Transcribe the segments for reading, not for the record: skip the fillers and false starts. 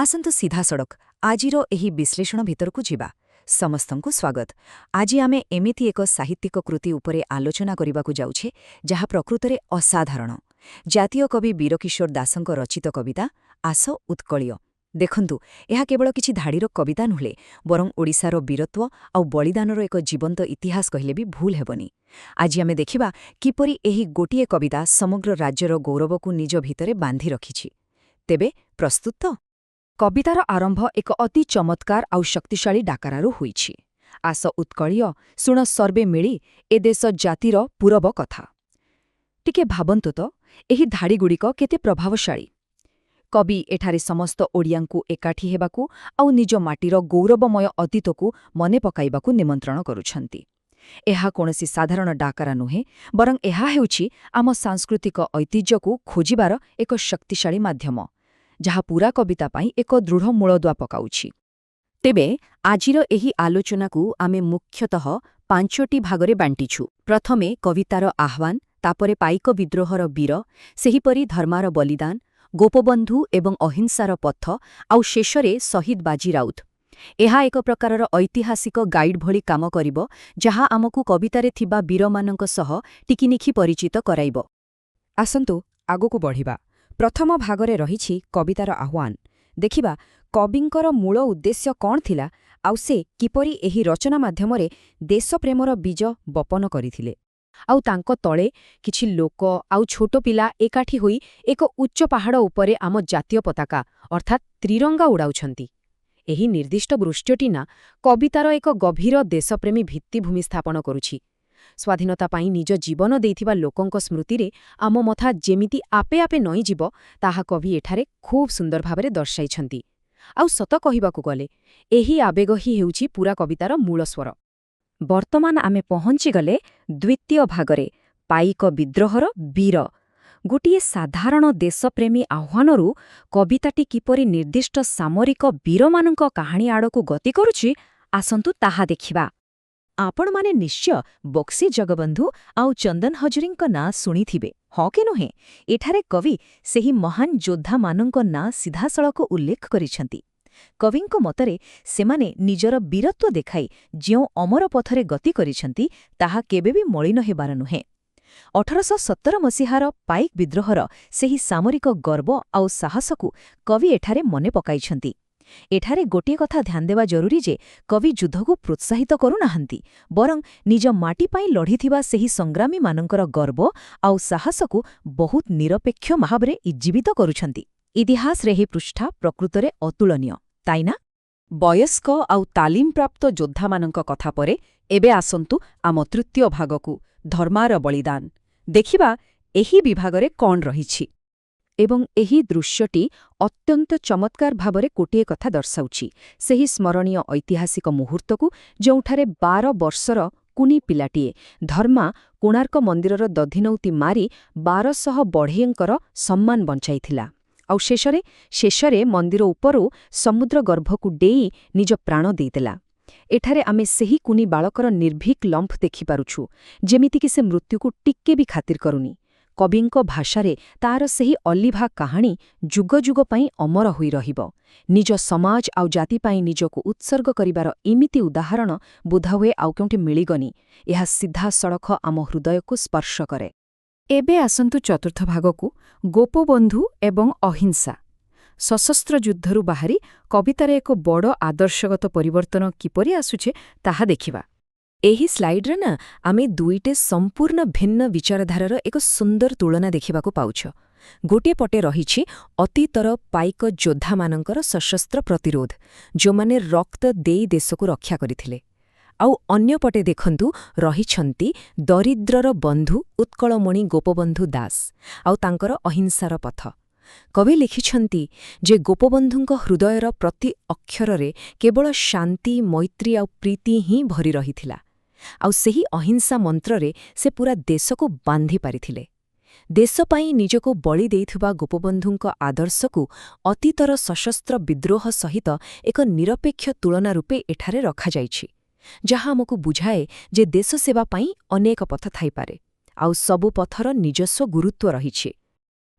ଆସନ୍ତୁ ସିଧାସଳଖ ଆଜିର ଏହି ବିଶ୍ଳେଷଣ ଭିତରକୁ ଯିବା। ସମସ୍ତଙ୍କୁ ସ୍ୱାଗତ। ଆଜି ଆମେ ଏମିତି ଏକ ସାହିତ୍ୟିକ କୃତି ଉପରେ ଆଲୋଚନା କରିବାକୁ ଯାଉଛେ, ଯାହା ପ୍ରକୃତରେ ଅସାଧାରଣ। ଜାତୀୟ କବି ବୀରକିଶୋର ଦାସଙ୍କ ରଚିତ କବିତା ଆସ ଉତ୍କଳୀୟ। ଦେଖନ୍ତୁ, ଏହା କେବଳ କିଛି ଧାଡ଼ିର କବିତା ନୁହେଁ, ବରଂ ଓଡ଼ିଶାର ବୀରତ୍ୱ ଆଉ ବଳିଦାନର ଏକ ଜୀବନ୍ତ ଇତିହାସ କହିଲେ ବି ଭୁଲ ହେବନି। ଆଜି ଆମେ ଦେଖିବା କିପରି ଏହି ଗୋଟିଏ କବିତା ସମଗ୍ର ରାଜ୍ୟର ଗୌରବକୁ ନିଜ ଭିତରେ ବାନ୍ଧି ରଖିଛି। ତେବେ ପ୍ରସ୍ତୁତ ତ? କବିତାର ଆରମ୍ଭ ଏକ ଅତି ଚମତ୍କାର ଆଉ ଶକ୍ତିଶାଳୀ ଡାକରାରୁ ହୋଇଛି। ଆସ ଉତ୍କଳୀୟ, ଶୁଣ ସର୍ବେ ମିଳି, ଏ ଦେଶ ଜାତିର ପୂରବ କଥା। ଟିକେ ଭାବନ୍ତୁ ତ, ଏହି ଧାଡ଼ିଗୁଡ଼ିକ କେତେ ପ୍ରଭାବଶାଳୀ! କବି ଏଠାରେ ସମସ୍ତ ଓଡ଼ିଆଙ୍କୁ ଏକାଠି ହେବାକୁ ଆଉ ନିଜ ମାଟିର ଗୌରବମୟ ଅତୀତକୁ ମନେ ପକାଇବାକୁ ନିମନ୍ତ୍ରଣ କରୁଛନ୍ତି। ଏହା କୌଣସି ସାଧାରଣ ଡାକରା ନୁହେଁ, ବରଂ ଏହା ହେଉଛି ଆମ ସାଂସ୍କୃତିକ ଐତିହ୍ୟକୁ ଖୋଜିବାର ଏକ ଶକ୍ତିଶାଳୀ ମାଧ୍ୟମ, ଯାହା ପୂରା କବିତା ପାଇଁ ଏକ ଦୃଢ଼ ମୂଳଦୁଆ ପକାଉଛି। ତେବେ ଆଜିର ଏହି ଆଲୋଚନାକୁ ଆମେ ମୁଖ୍ୟତଃ ପାଞ୍ଚଟି ଭାଗରେ ବାଣ୍ଟିଛୁ। ପ୍ରଥମେ କବିତାର ଆହ୍ୱାନ, ତାପରେ ପାଇକ ବିଦ୍ରୋହର ବୀର, ସେହିପରି ଧର୍ମାର ବଳିଦାନ, ଗୋପବନ୍ଧୁ ଏବଂ ଅହିଂସାର ପଥ, ଆଉ ଶେଷରେ ଶହୀଦ ବାଜି ରାଉତ। ଏହା ଏକ ପ୍ରକାରର ଐତିହାସିକ ଗାଇଡ୍ ଭଳି କାମ କରିବ, ଯାହା ଆମକୁ କବିତାରେ ଥିବା ବୀରମାନଙ୍କ ସହ ଟିକିନିଖି ପରିଚିତ କରାଇବ। ଆସନ୍ତୁ ଆଗକୁ ବଢ଼ିବା। ପ୍ରଥମ ଭାଗରେ ରହିଛି କବିତାର ଆହ୍ୱାନ। ଦେଖିବା କବିଙ୍କର ମୂଳ ଉଦ୍ଦେଶ୍ୟ କ'ଣ ଥିଲା ଆଉ ସେ କିପରି ଏହି ରଚନା ମାଧ୍ୟମରେ ଦେଶପ୍ରେମର ବୀଜ ବପନ କରିଥିଲେ। ଆଉ ତାଙ୍କ ତଳେ କିଛି ଲୋକ ଆଉ ଛୋଟ ପିଲା ଏକାଠି ହୋଇ ଏକ ଉଚ୍ଚ ପାହାଡ଼ ଉପରେ ଆମ ଜାତୀୟ ପତାକା, ଅର୍ଥାତ୍ ତ୍ରିରଙ୍ଗା ଉଡ଼ାଉଛନ୍ତି। ଏହି ନିର୍ଦ୍ଦିଷ୍ଟ ଦୃଶ୍ୟଟି ନା କବିତାର ଏକ ଗଭୀର ଦେଶପ୍ରେମୀ ଭିତ୍ତିଭୂମି ସ୍ଥାପନ କରୁଛି। ସ୍ୱାଧୀନତା ପାଇଁ ନିଜ ଜୀବନ ଦେଇଥିବା ଲୋକଙ୍କ ସ୍ମୃତିରେ ଆମ ମଥା ଯେମିତି ଆପେ ଆପେ ନଇଁଯିବ, ତାହା କବି ଏଠାରେ ଖୁବ୍ ସୁନ୍ଦର ଭାବରେ ଦର୍ଶାଇଛନ୍ତି। ଆଉ ସତ କହିବାକୁ ଗଲେ ଏହି ଆବେଗ ହିଁ ହେଉଛି ପୂରା କବିତାର ମୂଳ ସ୍ୱର। ବର୍ତ୍ତମାନ ଆମେ ପହଞ୍ଚିଗଲେ ଦ୍ୱିତୀୟ ଭାଗରେ, ପାଇକ ବିଦ୍ରୋହର ବୀର। ଗୋଟିଏ ସାଧାରଣ ଦେଶପ୍ରେମୀ ଆହ୍ୱାନରୁ କବିତାଟି କିପରି ନିର୍ଦ୍ଦିଷ୍ଟ ସାମରିକ ବୀରମାନଙ୍କ କାହାଣୀ ଆଡ଼କୁ ଗତି କରୁଛି, ଆସନ୍ତୁ ତାହା ଦେଖିବା। ଆପଣମାନେ ନିଶ୍ଚୟ ବକ୍ସି ଜଗବନ୍ଧୁ ଆଉ ଚନ୍ଦନ ହଜୁରୀଙ୍କ ନାଁ ଶୁଣିଥିବେ, ହଁ କି ନୁହେଁ? ଏଠାରେ କବି ସେହି ମହାନ ଯୋଦ୍ଧାମାନଙ୍କ ନାଁ ସିଧାସଳଖ ଉଲ୍ଲେଖ କରିଛନ୍ତି। କବିଙ୍କ ମତରେ ସେମାନେ ନିଜର ବୀରତ୍ୱ ଦେଖାଇ ଯେଉଁ ଅମର ପଥରେ ଗତି କରିଛନ୍ତି, ତାହା କେବେ ବି ମଳିନ ହେବାର ନୁହେଁ। 1817 ମସିହାର ପାଇକ ବିଦ୍ରୋହର ସେହି ସାମରିକ ଗର୍ବ ଆଉ ସାହସକୁ କବି ଏଠାରେ ମନେ ପକାଇଛନ୍ତି। ଏଠାରେ ଗୋଟିଏ କଥା ଧ୍ୟାନ ଦେବା ଜରୁରୀ ଯେ କବି ଯୁଦ୍ଧକୁ ପ୍ରୋତ୍ସାହିତ କରୁନାହାନ୍ତି, ବରଂ ନିଜ ମାଟି ପାଇଁ ଲଢ଼ିଥିବା ସେହି ସଂଗ୍ରାମୀମାନଙ୍କର ଗର୍ବ ଆଉ ସାହସକୁ ବହୁତ ନିରପେକ୍ଷ ଭାବରେ ଉଜ୍ଜୀବିତ କରୁଛନ୍ତି। ଇତିହାସରେ ଏହି ପୃଷ୍ଠା ପ୍ରକୃତରେ ଅତୁଳନୀୟ, ତାଇ ନା? ବୟସ୍କ ଆଉ ତାଲିମପ୍ରାପ୍ତ ଯୋଦ୍ଧାମାନଙ୍କ କଥା ପରେ ଏବେ ଆସନ୍ତୁ ଆମ ତୃତୀୟ ଭାଗକୁ, ଧର୍ମାର ବଳିଦାନ। ଦେଖିବା ଏହି ବିଭାଗରେ କ'ଣ ରହିଛି। ଏବଂ ଏହି ଦୃଶ୍ୟଟି ଅତ୍ୟନ୍ତ ଚମତ୍କାର ଭାବରେ ଗୋଟିଏ କଥା ଦର୍ଶାଉଛି, ସେହି ସ୍ମରଣୀୟ ଐତିହାସିକ ମୁହୂର୍ତ୍ତକୁ, ଯେଉଁଠାରେ 12 ବର୍ଷର କୁନି ପିଲାଟିଏ ଧର୍ମା କୋଣାର୍କ ମନ୍ଦିରର ଦଧିନଉତି ମାରି 1200 ବଢ଼େଇଙ୍କର ସମ୍ମାନ ବଞ୍ଚାଇଥିଲା ଆଉ ଶେଷରେ ଶେଷରେ ମନ୍ଦିର ଉପରୁ ସମୁଦ୍ର ଗର୍ଭକୁ ଡେଇଁ ନିଜ ପ୍ରାଣ ଦେଇଦେଲା। ଏଠାରେ ଆମେ ସେହି କୁନି ବାଳକର ନିର୍ଭୀକ ଲମ୍ଫ ଦେଖିପାରୁଛୁ, ଯେମିତିକି ସେ ମୃତ୍ୟୁକୁ ଟିକେ ବି ଖାତିର କରୁନି। କବିଙ୍କ ଭାଷାରେ ତାର ସେହି ଅଲିଭା କାହାଣୀ ଯୁଗ ଯୁଗ ପାଇଁ ଅମର ହୋଇ ରହିବ। ନିଜ ସମାଜ ଆଉ ଜାତି ପାଇଁ ନିଜକୁ ଉତ୍ସର୍ଗ କରିବାର ଏମିତି ଉଦାହରଣ ବୋଧହୁଏ ଆଉ କେଉଁଠି ମିଳିବନି। ଏହା ସିଧାସଳଖ ଆମ ହୃଦୟକୁ ସ୍ପର୍ଶ କରେ। ଏବେ ଆସନ୍ତୁ ଚତୁର୍ଥ ଭାଗକୁ, ଗୋପବନ୍ଧୁ ଏବଂ ଅହିଂସା। ସଶସ୍ତ୍ର ଯୁଦ୍ଧରୁ ବାହାରି କବିତାରେ ଏକ ବଡ଼ ଆଦର୍ଶଗତ ପରିବର୍ତ୍ତନ କିପରି ଆସୁଛି, ତାହା ଦେଖିବା। ଏହି ସ୍ଲାଇଡ୍ରେ ନା ଆମେ ଦୁଇଟି ସମ୍ପୂର୍ଣ୍ଣ ଭିନ୍ନ ବିଚାରଧାରାର ଏକ ସୁନ୍ଦର ତୁଳନା ଦେଖିବାକୁ ପାଉଛୁ। ଗୋଟିଏ ପଟେ ରହିଛି ଅତୀତର ପାଇକ ଯୋଦ୍ଧାମାନଙ୍କର ସଶସ୍ତ୍ର ପ୍ରତିରୋଧ, ଯେଉଁମାନେ ରକ୍ତ ଦେଇ ଦେଶକୁ ରକ୍ଷା କରିଥିଲେ। ଆଉ ଅନ୍ୟପଟେ ଦେଖନ୍ତୁ, ରହିଛନ୍ତି ଦରିଦ୍ରର ବନ୍ଧୁ ଉତ୍କଳମଣି ଗୋପବନ୍ଧୁ ଦାସ ଆଉ ତାଙ୍କର ଅହିଂସାର ପଥ। କବି ଲେଖିଛନ୍ତି ଯେ ଗୋପବନ୍ଧୁଙ୍କ ହୃଦୟର ପ୍ରତି ଅକ୍ଷରରେ କେବଳ ଶାନ୍ତି, ମୈତ୍ରୀ ଆଉ ପ୍ରୀତି ହିଁ ଭରି ରହିଥିଲା ଆଉ ସେହି ଅହିଂସା ମନ୍ତ୍ରରେ ସେ ପୂରା ଦେଶକୁ ବାନ୍ଧି ପାରିଥିଲେ। ଦେଶ ପାଇଁ ନିଜକୁ ବଳି ଦେଇଥିବା ଗୋପବନ୍ଧୁଙ୍କ ଆଦର୍ଶକୁ ଅତୀତର ସଶସ୍ତ୍ର ବିଦ୍ରୋହ ସହିତ ଏକ ନିରପେକ୍ଷ ତୁଳନା ରୂପେ ଏଠାରେ ରଖାଯାଇଛି, ଯାହା ଆମକୁ ବୁଝାଏ ଯେ ଦେଶସେବା ପାଇଁ ଅନେକ ପଥ ଥାଇପାରେ ଆଉ ସବୁ ପଥର ନିଜସ୍ୱ ଗୁରୁତ୍ୱ ରହିଛି।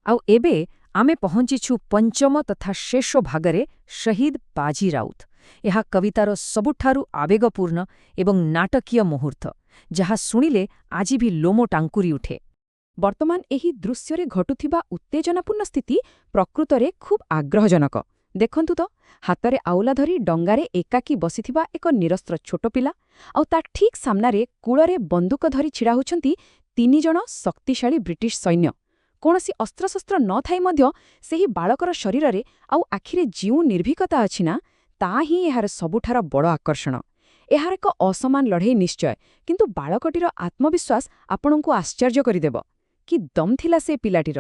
ଆଉ ଏବେ ଆମେ ପହଞ୍ଚିଛୁ ପଞ୍ଚମ ତଥା ଶେଷ ଭାଗରେ, ଶହୀଦ ବାଜି ରାଉତ। ଏହା କବିତାର ସବୁଠାରୁ ଆବେଗପୂର୍ଣ୍ଣ ଏବଂ ନାଟକୀୟ ମୁହୂର୍ତ୍ତ, ଯାହା ଶୁଣିଲେ ଆଜି ବି ଲୋମ ଟାଙ୍କୁରି ଉଠେ। ବର୍ତ୍ତମାନ ଏହି ଦୃଶ୍ୟରେ ଘଟୁଥିବା ଉତ୍ତେଜନାପୂର୍ଣ୍ଣ ସ୍ଥିତି ପ୍ରକୃତରେ ଖୁବ୍ ଆଗ୍ରହଜନକ। ଦେଖନ୍ତୁ ତ, ହାତରେ ଆଉଲା ଧରି ଡଙ୍ଗାରେ ଏକାକୀ ବସିଥିବା ଏକ ନିରସ୍ତ୍ର ଛୋଟ ପିଲା, ଆଉ ତା ଠିକ୍ ସାମ୍ନାରେ କୂଳରେ ବନ୍ଧୁକ ଧରି ଛିଡ଼ା ହୋଇଛନ୍ତି ତିନିଜଣ ଶକ୍ତିଶାଳୀ ବ୍ରିଟିଶ ସୈନ୍ୟ। କୌଣସି ଅସ୍ତ୍ରଶସ୍ତ୍ର ନ ଥାଇ ମଧ୍ୟ ସେହି ବାଳକର ଶରୀରରେ ଆଉ ଆଖିରେ ଯେଉଁ ନିର୍ଭୀକତା ଅଛି ନା, ତା ହିଁ ଏହାର ସବୁଠାର ବଡ଼ ଆକର୍ଷଣ। ଏହାର ଏକ ଅସମାନ ଲଢ଼େଇ ନିଶ୍ଚୟ, କିନ୍ତୁ ବାଳକଟିର ଆତ୍ମବିଶ୍ୱାସ ଆପଣଙ୍କୁ ଆଶ୍ଚର୍ଯ୍ୟ କରିଦେବ। କି ଦମ୍ ଥିଲା ସେ ପିଲାଟିର!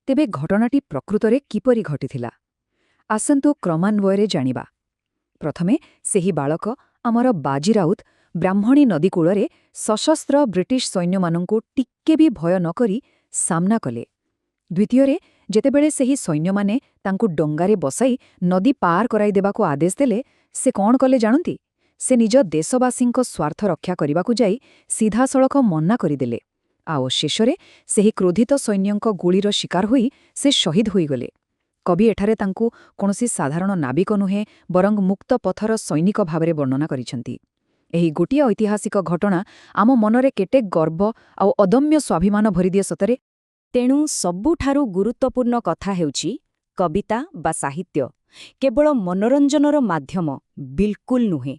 ତେବେ ଘଟଣାଟି ପ୍ରକୃତରେ କିପରି ଘଟିଥିଲା, ଆସନ୍ତୁ କ୍ରମାନ୍ୱୟରେ ଜାଣିବା। ପ୍ରଥମେ ସେହି ବାଳକ, ଆମର ବାଜି ରାଉତ, ବ୍ରାହ୍ମଣୀ ନଦୀ କୂଳରେ ସଶସ୍ତ୍ର ବ୍ରିଟିଶ ସୈନ୍ୟମାନଙ୍କୁ ଟିକେ ବି ଭୟ ନ କରି ସାମ୍ନା କଲେ। ଦ୍ୱିତୀୟରେ, ଯେତେବେଳେ ସେହି ସୈନ୍ୟମାନେ ତାଙ୍କୁ ଡଙ୍ଗାରେ ବସାଇ ନଦୀ ପାର କରାଇଦେବାକୁ ଆଦେଶ ଦେଲେ, ସେ କ'ଣ କଲେ ଜାଣନ୍ତି? ସେ ନିଜ ଦେଶବାସୀଙ୍କ ସ୍ୱାର୍ଥ ରକ୍ଷା କରିବାକୁ ଯାଇ ସିଧାସଳଖ ମନା କରିଦେଲେ। ଆଉ ଶେଷରେ ସେହି କ୍ରୋଧିତ ସୈନ୍ୟଙ୍କ ଗୁଳିର ଶିକାର ହୋଇ ସେ ଶହୀଦ ହୋଇଗଲେ। କବି ଏଠାରେ ତାଙ୍କୁ କୌଣସି ସାଧାରଣ ନାବିକ ନୁହେଁ, ବରଂ ମୁକ୍ତ ପଥର ସୈନିକ ଭାବରେ ବର୍ଣ୍ଣନା କରିଛନ୍ତି। ଏହି ଗୋଟିଏ ଐତିହାସିକ ଘଟଣା ଆମ ମନରେ କେତେ ଗର୍ବ ଆଉ ଅଦମ୍ୟ ସ୍ୱାଭିମାନ ଭରିଦିଏ ସତରେ! ତେଣୁ ସବୁଠାରୁ ଗୁରୁତ୍ୱପୂର୍ଣ୍ଣ କଥା ହେଉଛି, କବିତା ବା ସାହିତ୍ୟ କେବଳ ମନୋରଞ୍ଜନର ମାଧ୍ୟମ ବିଲକୁଲ ନୁହେଁ।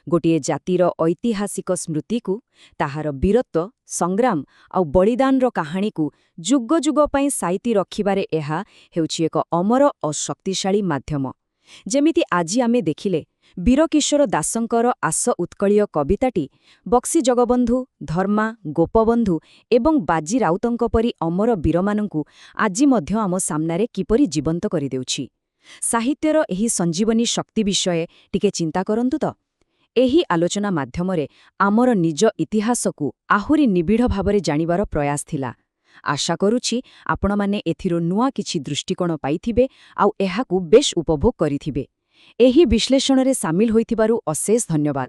ଗୋଟିଏ ଜାତିର ଐତିହାସିକ ସ୍ମୃତିକୁ, ତାହାର ବୀରତ୍ୱ, ସଂଗ୍ରାମ ଆଉ ବଳିଦାନର କାହାଣୀକୁ ଯୁଗ ଯୁଗ ପାଇଁ ସାଇତି ରଖିବାରେ ଏହା ହେଉଛି ଏକ ଅମର ଓ ଶକ୍ତିଶାଳୀ ମାଧ୍ୟମ। ଯେମିତି ଆଜି ଆମେ ଦେଖିଲେ, ବୀରକିଶୋର ଦାସଙ୍କର ଆସ ଉତ୍କଳୀୟ କବିତାଟି ବକ୍ସି ଜଗବନ୍ଧୁ, ଧର୍ମା, ଗୋପବନ୍ଧୁ ଏବଂ ବାଜି ରାଉତଙ୍କ ପରି ଅମର ବୀରମାନଙ୍କୁ ଆଜି ମଧ୍ୟ ଆମ ସାମ୍ନାରେ କିପରି ଜୀବନ୍ତ କରିଦେଉଛି। ସାହିତ୍ୟର ଏହି ସଞ୍ଜୀବନୀ ଶକ୍ତି ବିଷୟରେ ଟିକେ ଚିନ୍ତା କରନ୍ତୁ ତ। ଏହି ଆଲୋଚନା ମାଧ୍ୟମରେ ଆମର ନିଜ ଇତିହାସକୁ ଆହୁରି ନିବିଡ଼ ଭାବରେ ଜାଣିବାର ପ୍ରୟାସ ଥିଲା। ଆଶା କରୁଛି ଆପଣମାନେ ଏଥିରୁ ନୂଆ କିଛି ଦୃଷ୍ଟିକୋଣ ପାଇଥିବେ ଆଉ ଏହାକୁ ବେଶ୍ ଉପଭୋଗ କରିଥିବେ। ଏହି ବିଶ୍ଳେଷଣରେ ସାମିଲ ହୋଇଥିବାରୁ ଅଶେଷ ଧନ୍ୟବାଦ।